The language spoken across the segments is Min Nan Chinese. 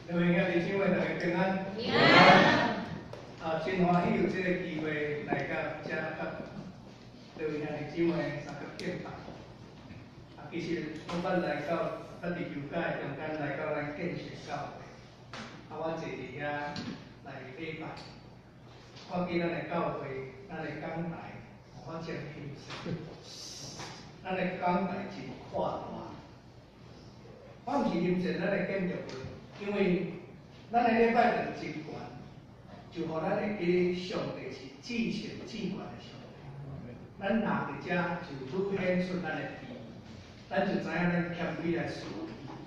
各位兄弟姊妹，大家平安。平安。啊，真歡喜有這个機會來到遮佮各位兄弟姊妹相佮敬拜。啊，其實我捌來到，捌佇舊界中間來到咱建設教會，啊，我坐佇遐來禮拜，看見咱的教會，咱的講台，我真欣賞。咱的講台真闊大。我毋是欣賞咱的建築物，因為咱的禮拜堂真懸，就予咱會記上帝是至聖至懸的上帝。咱徛佇遮就愈顯出咱的卑，咱就知影咱謙卑來事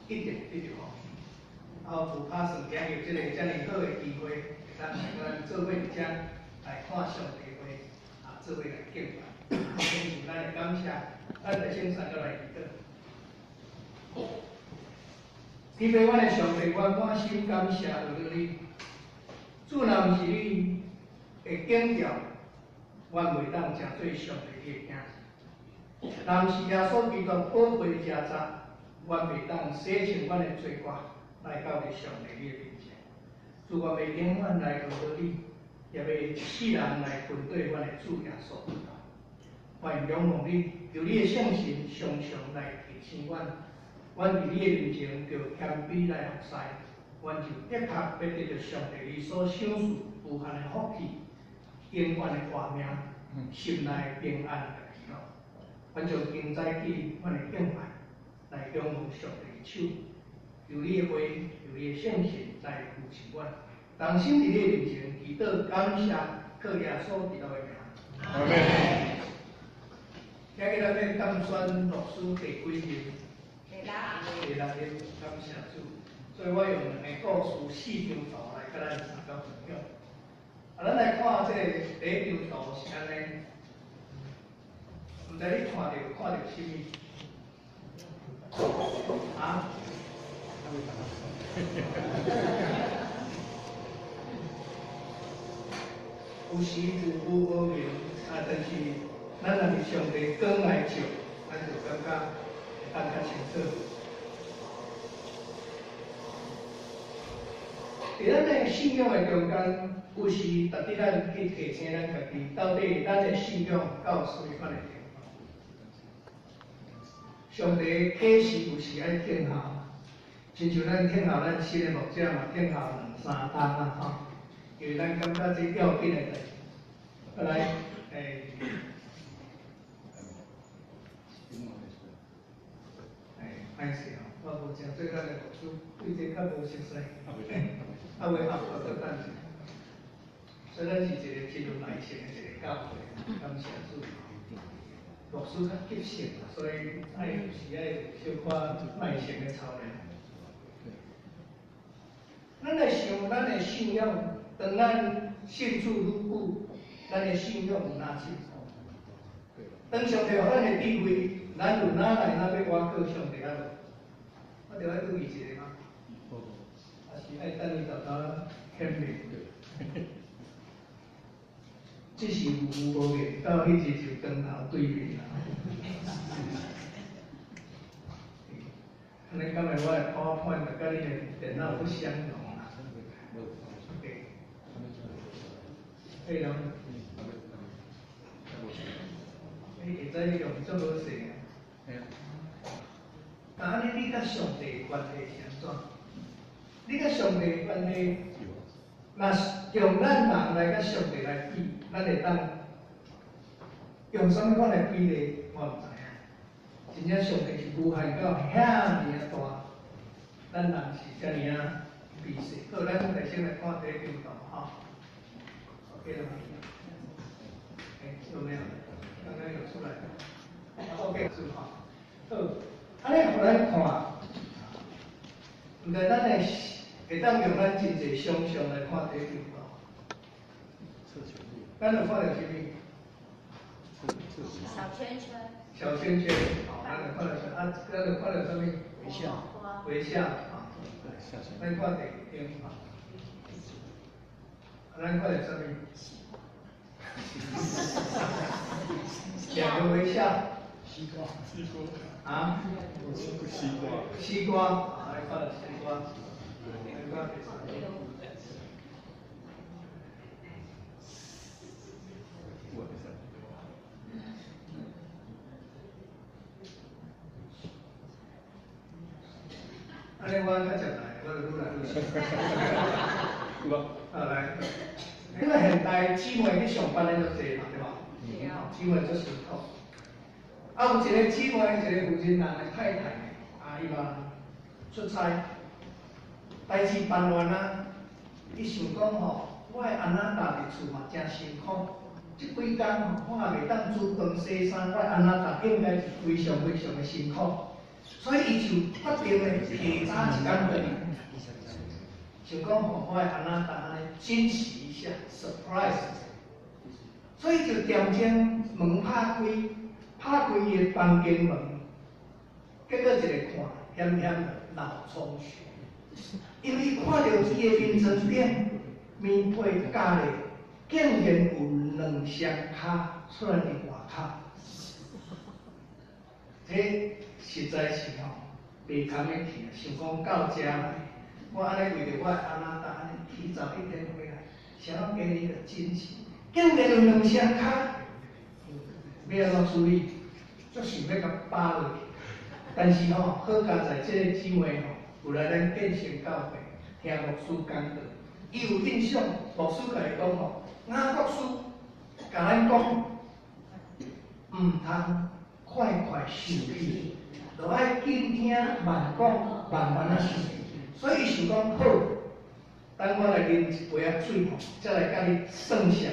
伊，一定得著福氣。啊，有拍算今日有這个遮爾好的機會，會當來佮咱做伙佇遮來看上帝話，啊，做伙來敬拜，獻上咱的感謝，咱來先三個來祈禱。天父，阮的上帝，我滿心感謝為著你。主若毋是你的警教，阮袂當成做上帝你的囝子。若毋是耶穌基督寶血的食雜，阮袂當洗清阮的罪過，來到佇上帝你的面前。主，我欲永遠來學著你，也欲一世人來跟綴阮的主耶穌基督。願仰望你，求你的聖神常常來提醒阮。阮佇你的面前著謙卑來服侍，阮就的確欲得著上帝你所賞賜無限的福氣、永遠的活命、心內平安佮喜樂。阮將今早起阮的敬拜來仰望上帝的手，求你的話，求你的聖神來扶持阮，同心佇你的面前祈禱感謝，靠耶穌基督的名。阿門。今日咱欲當選牧師第幾任？第六。第六任，感謝主。所以我用兩個故事四張圖來佮咱三個分享。啊，咱來看這个第一張圖是按呢，毋知你看著啥物？啊？有時有霧無明，啊，但是咱若是上帝光來照，咱就感覺會當較清楚。佇咱的信仰的中間，有時值得咱去提醒咱家己，到底咱的信仰到啥物款的程度？上帝啟示有時愛聽候，親像咱聽候咱新的牧者嘛，聽候兩三冬啊吼，因為咱感覺這要緊的代誌。來，欸，欸，歹勢吼，我無誠做咱的牧師，對這較無熟悉。啊，未合，我閣等者。所以咱是一個真有耐性的一個教會，感謝主。牧師較急性，所以愛有時愛小可耐性的操練。咱來想咱的信仰，當咱信主愈久，咱的信仰有哪進步？當上帝予咱的智慧，咱有哪來哪欲倚靠上帝啊無？我著愛閣記一个嗎？還是愛等伊沓沓顯明？這是有霧無明，到彼時就光頭對面啦。按呢敢會我的 PowerPoint 佮你的電腦不相容啦？對。可以了嗎？你會知你用足好勢啊？啊，按呢你佮上帝的關係是按怎？你佮上帝的關係，若是用咱人來佮上帝來比，咱會當用啥物款來比咧？我毋知影。真正上帝是無限到遐爾仔大，咱人是遮爾仔微細。好，咱來先來看第一張圖吼。OK 了嗎？欸，有沒有？剛剛有出來。OK 是吼。好，按呢予咱看，毋知咱會會當用咱真濟想象來看第一張圖。咱有看著啥物？小圈圈。小圈圈，好，咱有看著啥？啊，咱有看著啥物？微笑。微笑，啊。咱看第二張，啊，咱看著啥物？兩個微笑。西瓜。西瓜。啊？西瓜。西瓜，啊，咱看著西瓜。咱看第袂使。按呢我較食來，我就愈來愈熟。有無？啊來，因為現代姊妹去上班的足濟嘛，對無？姊妹足辛苦。啊，有一個姊妹，一個負責人的太太，啊，伊嘛出差，代誌辦完啊，伊想講吼，我的阿那達佇厝嘛誠辛苦，這幾工吼，我也袂當煮飯洗衫，我的阿那達應該是非常非常的辛苦，所以伊就決定咧提早一工轉來，想講予我的阿那達按呢驚喜一下，surprise，所以就踮鐘門拍開，拍開伊的房間門，結果一個看，險險腦充血，因為伊看著伊的眠床頂棉被蓋咧，竟然有兩雙跤出來佇外口，這實在是吼袂堪得去啊！想講到遮來，我按呢為著我的阿那達按呢提早一天回來，想要給你一個驚喜，竟然有兩雙跤，欲按怎處理？足想欲共扒落去，但是吼，好佳哉，這個姊妹吼，有來咱建成教會聽牧師講道，伊有印象，牧師共伊講吼，雅各書共咱講，毋通快快生氣，著愛緊聽慢講，慢慢仔生氣。所以伊想講好，等我來啉一杯仔水吼，才來共你算數。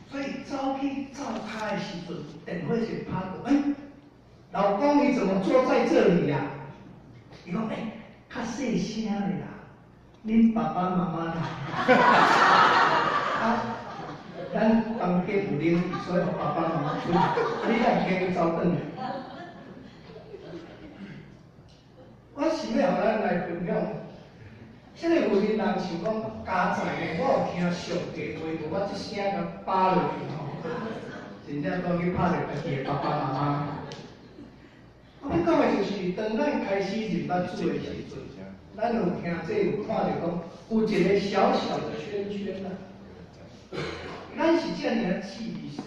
所以走去灶跤的時陣，電話就拍到，欸，老公你怎麼坐在這裡呀？伊講，欸，較細聲咧啦，恁爸爸媽媽來。啊，咱房間有冷氣，所以予爸爸媽媽吹。啊，你若驚走轉來？我想欲予咱來分享，這個有的人想講佳哉呢，我有聽上帝話，無我這聲共扒落去吼，真正當去拍著家己的爸爸媽媽。我欲講的就是，當咱開始認捌主的時陣，咱有聽這有看著講，有一個小小的圈圈啊。咱是遮爾仔細微細，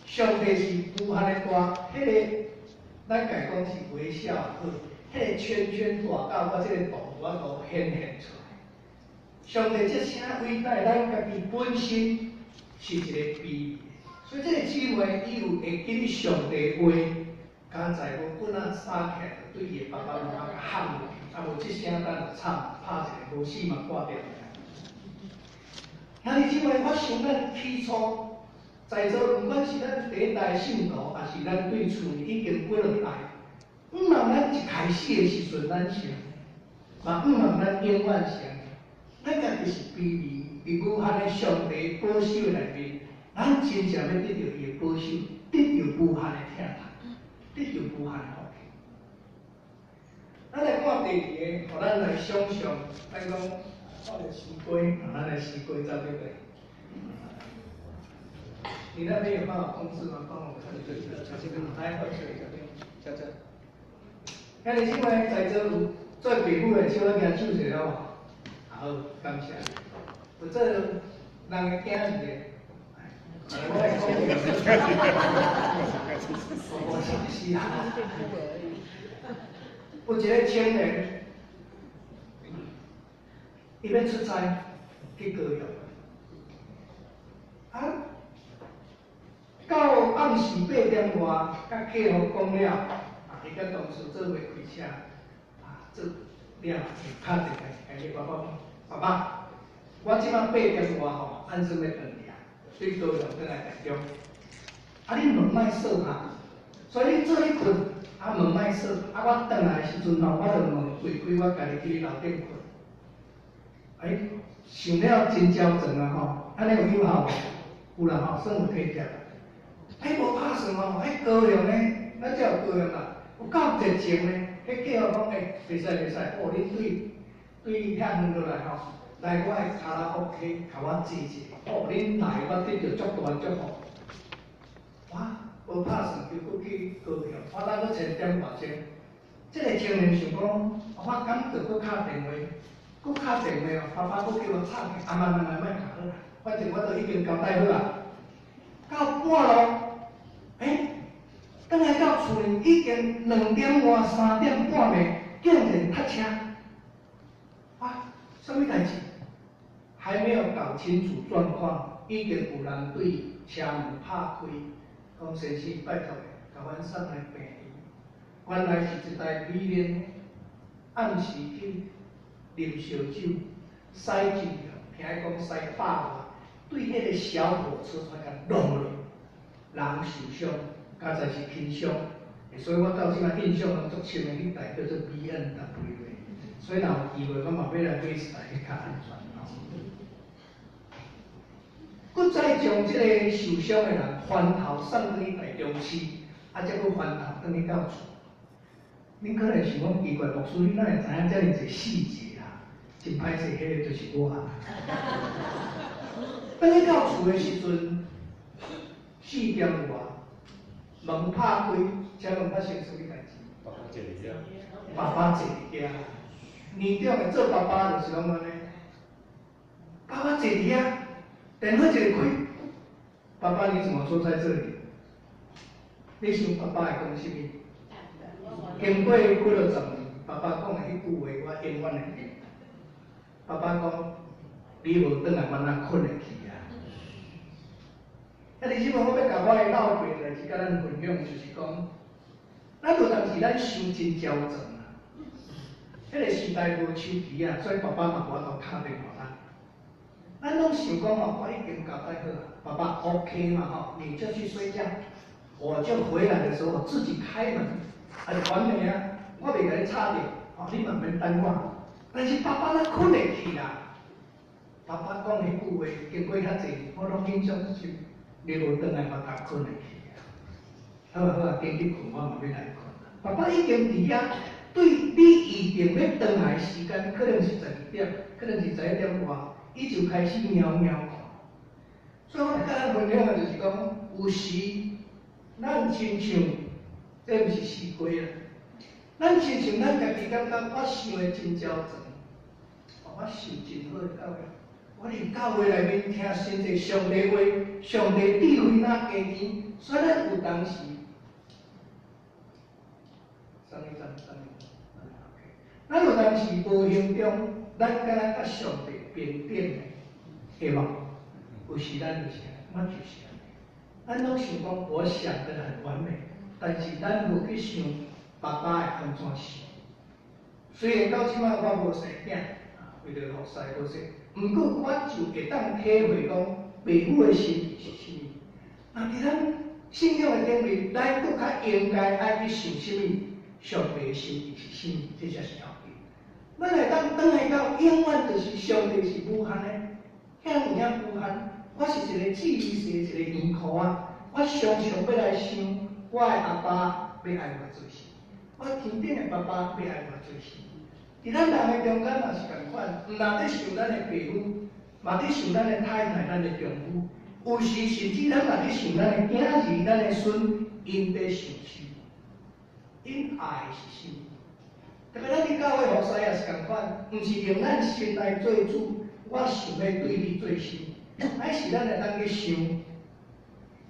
上帝是無限的大，彼個咱家講是微笑好，彼個圈圈大到我這個圖無法度顯現出來。上帝這聲偉大，咱家己本身是一個卑微，所以這個姊妹伊有會記得上帝話，佳哉無棍仔撒起來，就對伊的爸爸媽媽共喊落去，啊無這聲咱就慘，拍一個無死嘛掛掉。兄弟姊妹，我想咱起初在座，毋管是咱第一代信徒，抑是咱對厝已經幾落代，毋茫咱一開始的時陣咱是按呢，嘛毋茫咱永遠是按呢，咱家己是卑微，佇無限的上帝保守的內面，咱真正欲得著伊的保守，得著無限的疼痛，得著無限的福氣。咱來看第二个，予咱來想像，咱講。看著詩歌，咱來詩歌走對對。你那邊有辦法控制嗎？幫我看一下。來，這這。兄弟姊妹，在座有做父母的，小可舉手一下好無？好，感謝。有做人的囝兒的，我來講。我是啊。有一個青年。伊欲出差去高雄，啊，到暗時8點外，佮客戶講了，啊，伊佮同事做伙開車，啊，做了就敲電話，共伊爸爸講，爸爸，我這擺8點外吼，按算欲轉去啊，對高雄轉來台中，啊，恁門莫鎖哈，所以恁做去睏，啊門莫鎖，啊我轉來的時陣吼，我就門開開，我家己去樓頂睏。欸，想了真周全啊吼，按呢有有效無？有啦吼，算有體貼。欸，無拍算吼，彼高雄呢，咱遮有高雄啦，有夠熱情呢。彼客戶講，欸，袂使袂使，哦，恁對對遐遠落來吼，來我的卡拉 OK 共我坐坐，哦，恁來我得著足大祝福。我無拍算就閣去高雄，我等閣前點外鐘。這個青年想講，我敢著閣敲電話。閣敲電話哦，爸爸閣叫我吵起，啊，慢慢慢慢較好啦，反正我都已經交代好啊。到半路，欸，轉來到厝裡已經2點外3點半暝，竟然塞車，啊，啥物代誌？還沒有搞清楚狀況，已經有人對車門拍開，講先生拜託，共阮送來病院。原來是一台美輪，暗時去啉燒酒，駛進去，聽講駛百外，對彼个小火車來共弄落，人受傷，加在是輕傷，所以我到這擺印象攏足深的，彼台叫做 BMW 的，所以若有機會，我嘛欲來買一台較安全吼。閣再將這个受傷的人翻頭送轉去台中市，啊，才閣翻頭轉去到厝。恁可能想講奇怪，牧師你哪會知影遮爾濟細節啊？真歹勢，彼个就是我。轉去到厝的時陣，4點外，門拍開，請問發生啥物代誌？爸爸坐佇遐。爸爸坐佇遐。年長的做爸爸就是攏按呢。爸爸坐佇遐，電話一開，爸爸你怎麼坐在這裡？你想爸爸會講啥物？經過幾落十年，爸爸講的彼句話，我永遠會記得。爸爸講：你無轉來，我哪睏會去啊？啊，其實我欲共我的老爸代誌共咱分享，就是講，咱有當時咱想真焦躁啊。彼个時代無手機啊，所以爸爸嘛無法度敲電話咱。咱攏想講吼，我已經交代好啊，爸爸 OK 嘛吼，你就去睡覺，我就回來的時候我自己開門，啊就完美啊，我袂共你吵著，吼，你嘛免等我。但是爸爸哪睏會去啦？爸爸講彼句話，經過遐濟年，我攏印象深。你無轉來，我較睏會去啊。好啊好啊，緊去睏，我嘛欲來睏。爸爸已經佇遐，對你預定欲轉來時間，可能是12點，可能是11點外，伊就開始貓貓看。所以我共咱分享的就是講，有時咱親像，這毋是詩歌啦。咱親像咱家己感覺我想的真周全，我受真好的教育。我佇教會內面聽真濟上帝話，上帝智慧若加添，所以咱有當時，上一張，上一張，OK。咱有當時無形中，咱敢若佮上帝平等的，對無？有時咱就是按呢，我就是按呢。咱攏想講，我想得很完美，但是咱無去想爸爸會按怎想。雖然到這擺我無生囝，啊，為著服侍無生，毋過我就會當體會講，父母的心是啥物。那佇咱信仰的頂面，咱閣較應該愛去想啥物？上帝的心意是啥物？這才是要緊。咱會當轉來到永遠就是上帝是無限的，遐爾遐無限。我是一個志細一個圓箍仔，我常常欲來想，我的阿爸欲愛我做啥？我天頂的爸爸欲愛我做啥？佇咱人的中間嘛是仝款，毋但佇想咱的爸母，嘛佇想咱的太太、咱的丈夫，有時甚至咱嘛佇想咱的囝兒、咱的孫，𪜶佇想啥？𪜶愛的是啥物？特別咱佇教會服侍也是仝款，毋是用咱先來做主，我想欲對你做啥？乃是咱會當去想，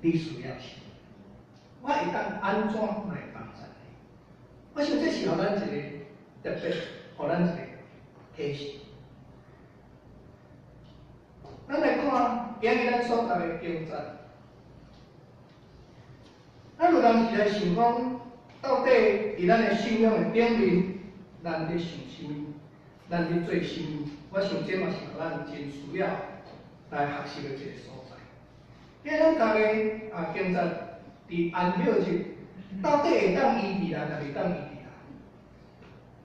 你需要啥？我會當按怎來幫助你？我想這是予咱一個特別，予咱一個提醒。咱來看今日咱所讀的經節，咱有當時來想講，到底佇咱的信仰的頂面，咱佇想啥物？咱佇做啥物？我想這嘛是予咱真需要來學習的一個所在。今咱讀的啊經節，佇安息日，到底會當醫治人，抑袂當醫治人？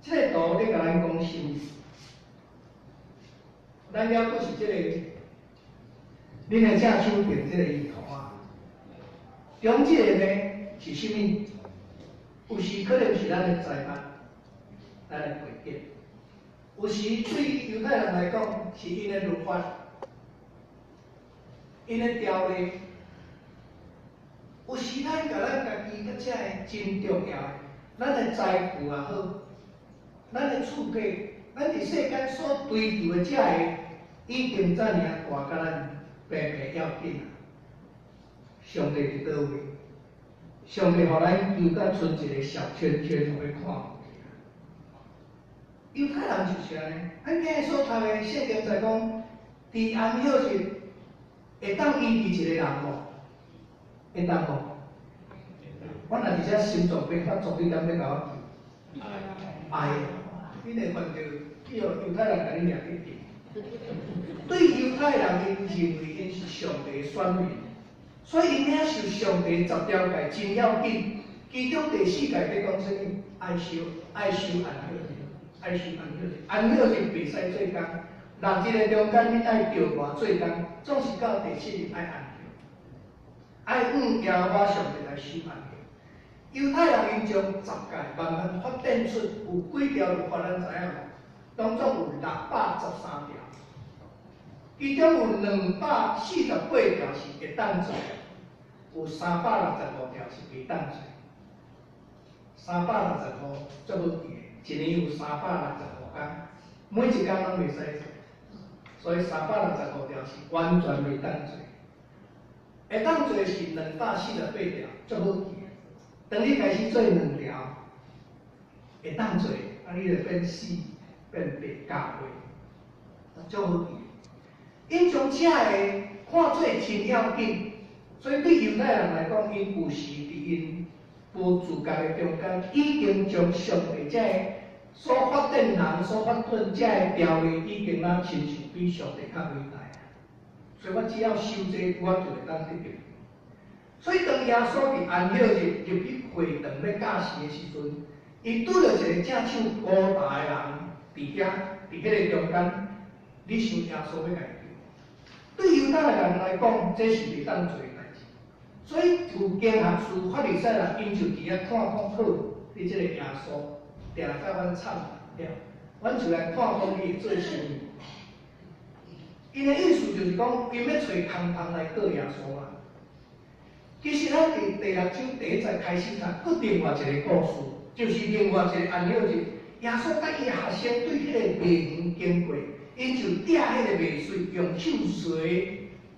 這個圖咧共咱講啥物？咱猶閣是這個，恁的正手邊這個圓圖啊，中這個呢是啥物？有時可能是咱的財物，咱的背景；有時對猶太人來講，是𪜶的律法，𪜶的條例。有時咱共咱家己佮遮个真重要的，咱的財富也好，咱的厝價，咱佇世間所追求的這个，已經遮爾大，共咱平平要緊啊！上帝佇佗位？上帝予咱求甲賰一个小圈圈，予看無去。猶太人就是按呢，咱今日所讀的聖經在講，佇安息日會當醫治一個人無？會當無？我若佇遮心臟病發作，你敢欲共我救？愛，你會犯著去予猶太人共你掠去釘。對猶太人，𪜶認為𪜶是上帝選民，所以𪜶領受上帝十條誡真要緊。其中第四誡佇講啥物？愛守安息日，愛守安息日，安息日袂使做工。六日的中間你愛著外做工，總是到第七日愛安息。愛向耶和華上帝來守安息。猶太人𪜶將十誡慢慢發展出有幾條律法，咱知影無？當中有613條，其中有248條是會當做，有365條是袂當做。三百六十五足好記的，一年有365天，每一工攏袂使做，所以三百六十五條是完全袂當做。會當做是248條，足好記的。當你開始做兩條，會當做，啊，你就變四、變八加倍，足好記。𪜶將這个看做真要緊，所以對猶太人來講，𪜶有時佇𪜶無自覺的中間，已經將上帝這个所發展人所發展這个條例，已經若親像比上帝較偉大。所以我只要守這個，我就會當得救。所以當耶穌佇安息日入去會堂欲教示的時陣，伊拄著一個正手孤大的人佇遐，佇彼個中間，你想耶穌欲共伊救？對猶太人來講，這是袂當做的代誌。所以有經學士、法利賽人，𪜶就佇遐看講好，你這個耶穌定共阮慘了，阮就來看講伊會做啥物。𪜶的意思就是講，𪜶欲揣空縫來告耶穌啊。其實咱佇第六章第一節開始讀，閣另外一個故事，就是另外一個安息日，耶穌佮伊學生對彼個麥園經過，𪜶就摘彼個麥穗，用手錘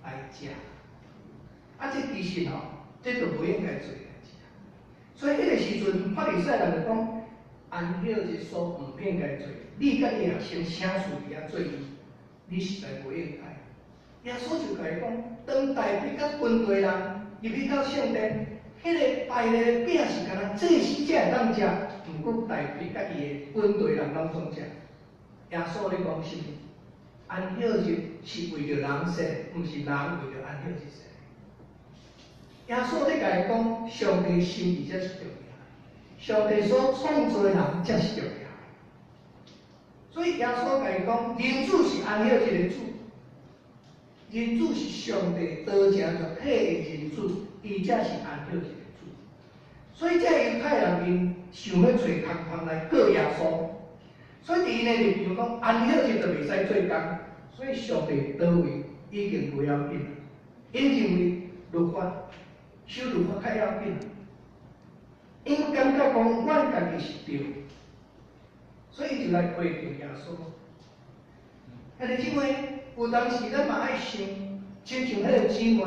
來食。啊，這其實吼，這就無應該做的代誌啊。所以彼個時陣，法利賽人就講，安息日所毋應該做，你佮你學生啥事佇遐做伊，你實在無應該。耶穌就共伊講，當大衛佮軍隊人入去到聖殿，彼個排列的餅是敢若祭司才會當食，毋過大衛佮伊的軍隊人攏總食。耶穌咧講啥物？安息日是為著人設，毋是人為著安息日設。耶穌咧共伊講，上帝心意才是重要，上帝所創造的人才是重要。所以耶穌共伊講，人子是安息日的主，人子是上帝道成肉體的人子，伊才是安息日的主。所以這猶太人𪜶想欲揣空縫來告耶穌，所以佇𪜶的立場講，安息日就袂使做工，所以上帝佗位已經無要緊。𪜶認為律法守律法較要緊，𪜶感覺講阮家己是對，所以就來批評耶穌。兄弟姊妹，有當時咱嘛愛想，親像彼個姊妹，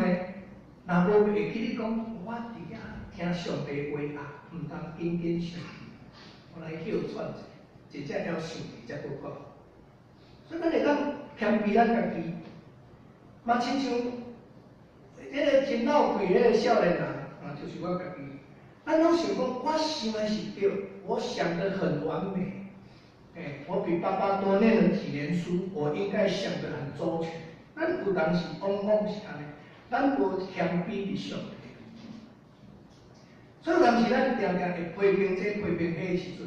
若無會記你講，我佇遐聽上帝話啊，毋通緊緊生氣，我來歇喘者，一隻了生氣才閣講。所以咱會當謙卑咱家己，嘛親像彼個真老氣彼個少年人，啊，就是我家己。咱攏想講，我想的是對，我想得很完美。欸，我比爸爸多念了幾年書，我應該想得很周全。咱有當時往往是按呢，咱無謙卑佇上帝。所以有當時咱定定會批評這批評彼的時陣，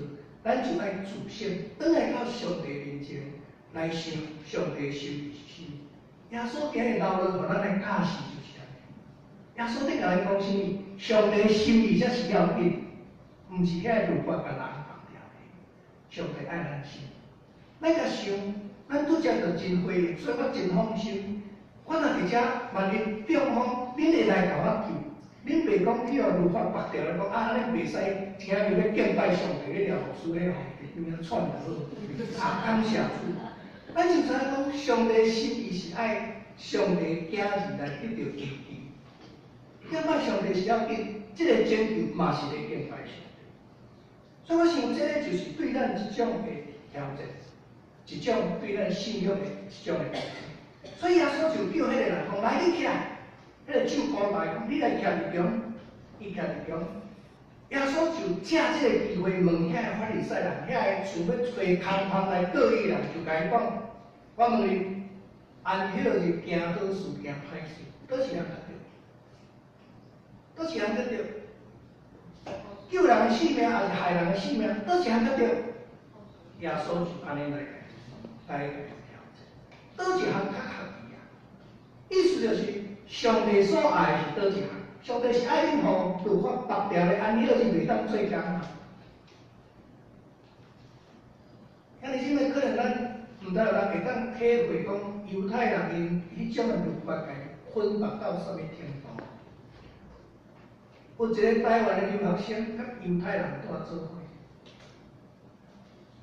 咱就愛自省，轉來到上帝面前來想上帝心意是啥物。耶穌今日留落予咱來教示就是按呢。耶穌佇共咱講啥物？上帝心意才是要緊，毋是遐律法共人綁牢的。上帝愛咱心，咱共想，咱拄才就真灰，所以我真放心。我若佇遮萬一中風，恁會來共我救。恁袂講去予律法縛著咧，講啊，按呢袂使聽伊欲敬拜上帝，彼條牧師咧吼，佇邊仔喘就好。啊，感謝主，咱就知影講，上帝心意是愛上帝囝兒來得著拯救。敬拜上帝是要緊，這個拯救嘛是咧敬拜上帝。所以我想，這个就是對咱一種的挑戰，一種對咱信仰的一種的挑戰。所以耶穌就叫彼個人講：來，你起來。彼個手孤大講：你來徛佇中，伊徛佇中。耶穌就藉這个機會問遐个法利賽人，遐个想欲揣空縫來告伊人，就共伊講：我問你，安息日行好事行歹事，佗一項較對？佗一項較對？救人的性命抑是害人的性命，佗一項較對？耶穌就按呢來挑戰，佗一項較合宜啊？意思就是，上帝所愛是佗一項？上帝是愛恁予律法縛著咧，安息日袂當做工嘛？兄弟姊妹，可能咱毋知有人會當體會講猶太人𪜶彼種的律法共捆縛到啥物程度？有一个台灣的留學生，佮猶太人蹛做伙，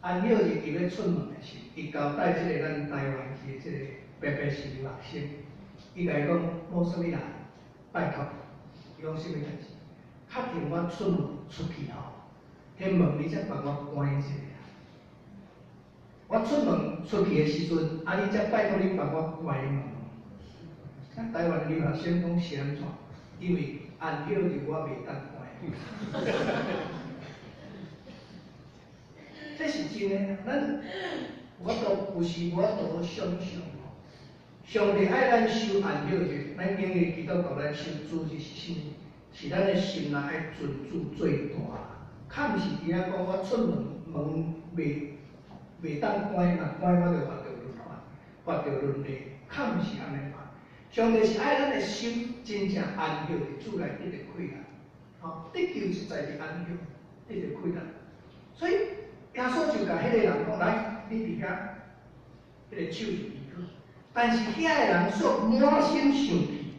安息日伊欲出門的時，伊交代這个咱台灣去的這個白白是留學生，伊共伊講無啥物啦，拜託，伊講啥物代誌？確定我出門出去吼，彼門你才幫我關一下。我出門出去的時陣，啊，你才拜託你幫我關門。啊，台灣留學生講是按怎？因為安息日我袂當關。這是真的，咱有法度有時無法度想像吼。上帝愛咱守安息日，咱今日基督徒咱守主日是啥物？是咱的心內愛尊主最大。較毋是佇遐講我出門門袂當關，若關我就犯著律法，犯著倫理，較毋是按呢款。上帝是愛咱的心真正安息佇主內得著快樂，吼，得救實在是安息，得著快樂。所以耶穌就共彼個人講：來，你佇遐，彼個手就醫好。但是遐个人煞滿心生氣，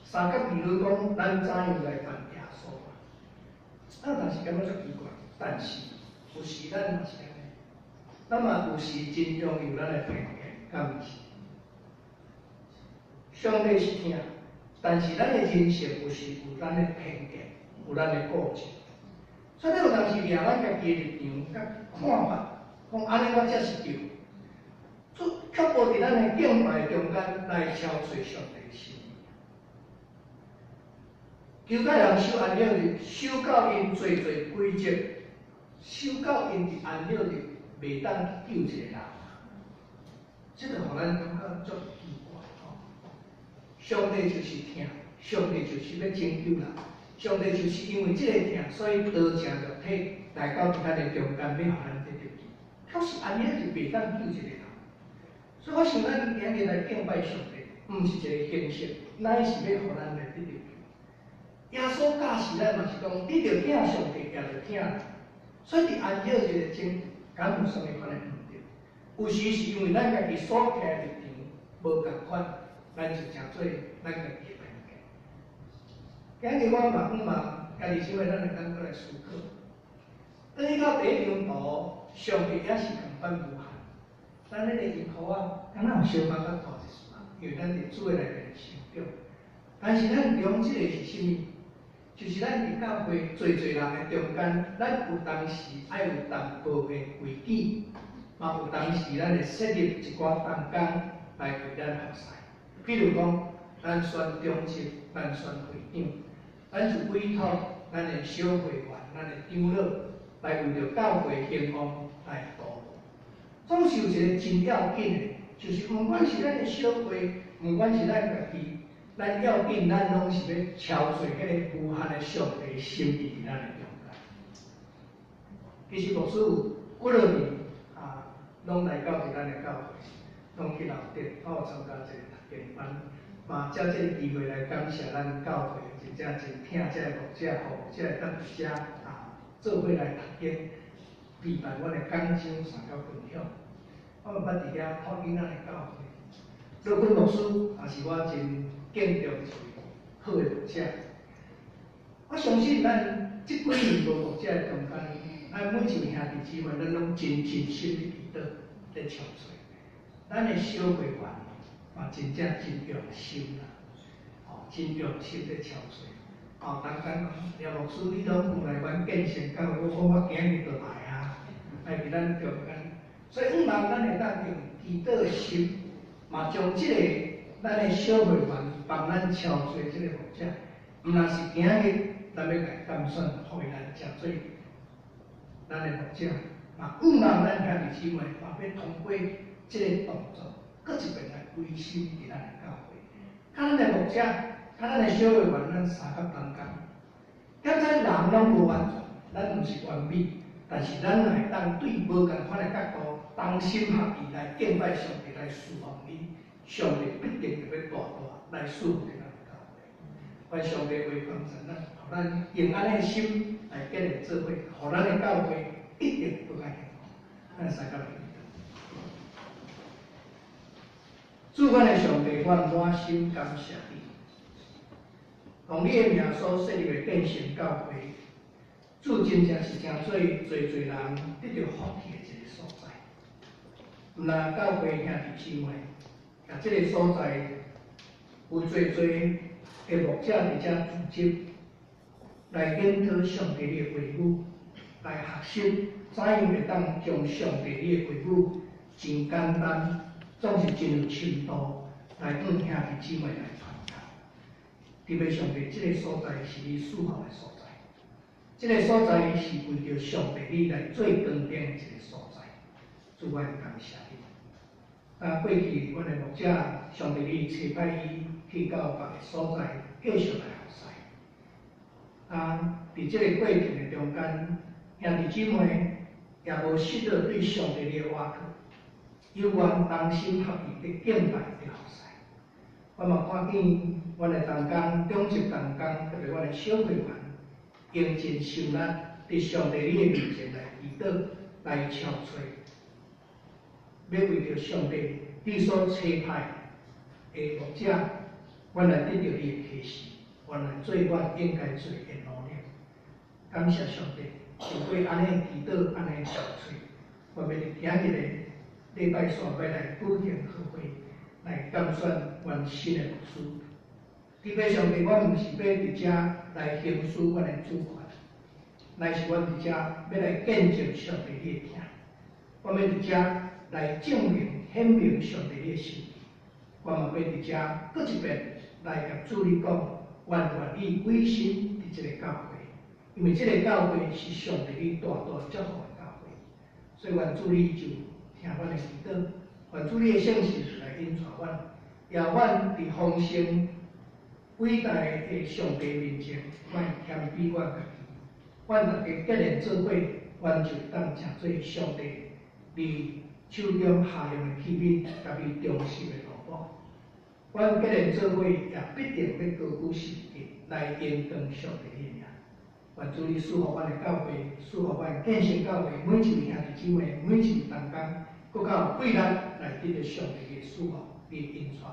三角比如講，咱怎樣來辦耶穌啊？啊，但是感覺足奇怪，但是有時咱嘛是按呢，咱嘛有時真容易有咱的偏見，敢毋是？上帝是疼，但是咱的人性有時有咱的偏見，有咱的固執，所以咱有當時掠咱家己的立場佮看法，講按呢我才是對。卻無佇咱的敬拜中間來敲揣上帝心意。猶太人守安息日，守到𪜶濟濟規則，守到𪜶佇安息日袂當救一個人，這个予咱感覺足奇怪吼。上帝就是疼，上帝就是欲拯救人，上帝就是因為這個疼，所以道成肉體來到佇咱的中間，欲予咱得著救。卻是安息日袂當救一個人。所以我想，咱今日來敬拜上帝，毋是一個形式，乃是欲予咱來得著救。耶穌教示咱嘛是講，你著疼上帝，也著疼人。所以佇安息日的拯救，敢有啥物款的毋對？有時是因為咱家己所徛的立場無仝款，咱就成做咱家己的偏見。今日我嘛向望，家己想欲咱會當閣來思考。轉去到第一張圖，上帝也是仝款無限。咱彼個衣褲仔，敢若有小可較大一絲仔，因為咱佇主的內面成長。但是咱中這個是啥物？就是咱佇教會濟濟人的中間，咱有當時愛有淡薄的規矩，嘛有當時咱會設立一寡同工來為咱服侍。比如講，咱選長執，咱選會長，咱就委託咱的小會員、咱的長老來為著教會興旺來服務。總是有一个真要緊的，就是毋管是咱的小會，毋管是咱家己，咱要緊，咱攏是欲敲揣彼个無限的上帝心意佇咱的中間。其實牧師有幾落年啊，攏來到佇咱的教會，攏去樓頂，我有參加一个讀經班，嘛藉這个機會來感謝咱教會真正真疼這个牧者，予牧者會當佇遮啊做伙來讀經，備辦阮的講章三甲分享。我嘛捌佇遐討囡仔的教會，羅君牧師也是我真敬重一位好的牧者。我相信咱這幾年無牧者的中間，咱每一位兄弟姊妹，咱攏真盡心咧祈禱、咧操練。咱的小會員嘛，真正真用心啦，吼，真用心咧操練。哦，逐工講，廖牧師，你攏有來阮建成教會，我講我今日就來啊，來佇咱中間。所以，向望咱會當用祈禱的心，嘛將這個咱的小會員幫咱操練這個牧者，毋但是今日咱欲共伊監選，予伊來成做咱的牧者，嘛向望咱兄弟姊妹嘛欲通過這個動作，閣一遍來歸心佇咱的教會。較咱的牧者，較咱的小會員，咱相佮同工。敢知人攏無完全，咱毋是完美，但是咱若會當對無仝款的角度，同心合意來敬拜上帝，來侍奉伊，上帝必定會欲大大來賜福咱的教會。願上帝話幫助咱，予咱用按呢的心來建立做伙，予咱的教會一定閣較幸福。咱相佮來祈禱。主阮的上帝，阮滿心感謝你，奉你的名所設立的建成教會，主真正是成做濟濟人得著福氣的一個所在。毋但教會兄弟姊妹，也這個所在有濟濟的牧者佇遮組織，來研討上帝的話語，來學習怎樣會當將上帝的話語真簡單，總是真有深度，來向兄弟姊妹來傳達。特別上帝，這個所在是你賜福的所在，這個所在是為著上帝你來做光燈的一個所在。主，阮感謝你。啊，過去阮的牧者，上帝你差派伊去到別个所在繼續來服侍。啊，佇這個過程的中間，兄弟姊妹也無失落對上帝的倚靠，猶原同心合意佇敬拜佇服侍。我嘛看見阮的同工、長執同工，特別阮的小會員，用盡心力佇上帝你的面前來祈禱、來敲催，欲為著上帝你所差派的牧者，阮來得著你的啟示，阮來做阮應該做的努力。感謝上帝，透過按呢祈禱、按呢敲催，我欲佇今日的禮拜三欲來舉行賀會，來監選阮新的牧師。特別上帝，我毋是欲佇遮來行使阮的主權，乃是阮佇遮欲來見證上帝你的疼，我欲佇遮來證明、顯明上帝你的心意。我嘛欲佇遮閣一遍來共主你講，阮願意委身佇這个教會，因為這个教會是上帝你大大祝福的教會，所以願主你就聽阮的祈禱，願主你的聖神來引帶阮，也阮佇豐盛偉大的上帝面前，莫謙卑阮家己，阮大家結連做伙，阮就當成做上帝佇手中下用的器皿，共伊忠心的奴僕。阮結連做伙，也必定欲高舉十字架來榮光上帝的名。願主你賜福阮的教會，賜福阮建成教會每一位兄弟姊妹，每一位同工，閣較有毅力來得著上帝的賜福，你的引帶。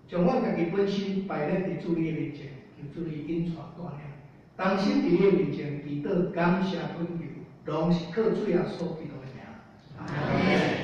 將阮家己本身擺列佇主你的面前，求主你引帶帶領，同心佇你的面前祈禱，感謝懇求，攏是靠主耶穌基督的名。阿門。